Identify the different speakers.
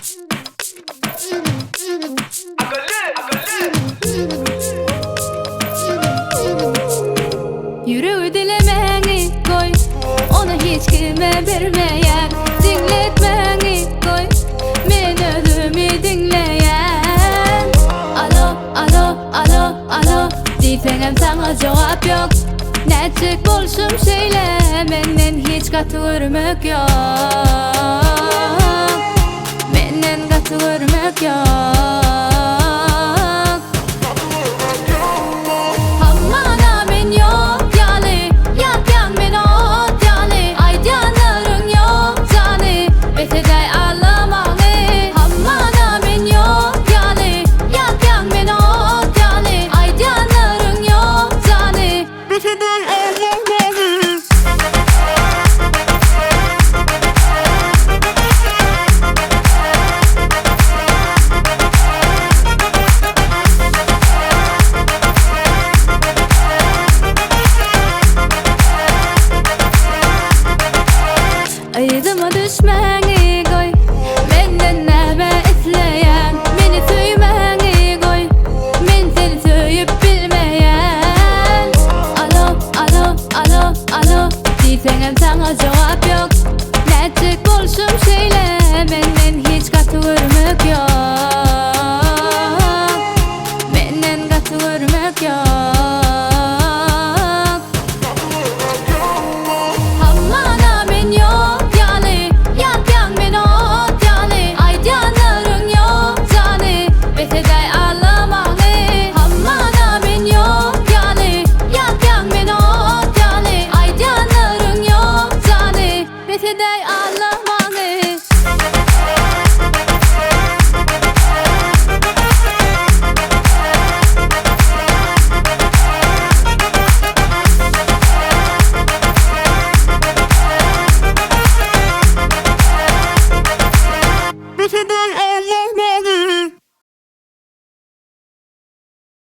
Speaker 1: Ýüregi dilemäňi goý, ony hiç kime bermeýän. Diňletmäňi goý, men özümi diňleýän. Alo, alo, alo, alo, diýseňem saňa jogap ýok. Nätjek bolşum şeýle, menden hiç gaty görmek ýok. Menden gaty görmek ýok. Hamana men ýok ýaly, Ýakýaň meni ot ýaly, Aýdýanlaryň ýok jany, Bes edäý aldamaňy. Hamana men ýok ýaly, Ýakýaň meni ot ýaly, Aýdýanlaryň ýok jany, Bes edäý aldamaňy. Yzyma düşmäňi goý, menden näme isleýäň? Meni söýmäňi goý, men seni söýüp bilmeýän. Alo, alo, alo, alo, diýseňem saňa jogap ýok. Nätjek bolşum şeýle, menden hiç gaty görmek ýok. Menden gaty görmek ýok. Hamana men ýok ýaly, Ýakýaň meni ot ýaly, Aýdýanlaryň ýok jany, Bes edäý aldamaňy. Hamana men ýok ýaly, Ýakýaň meni ot ýaly, Aýdýanlaryň ýok jany, Bes edäý aldamaňy.
Speaker 2: Bes edäý.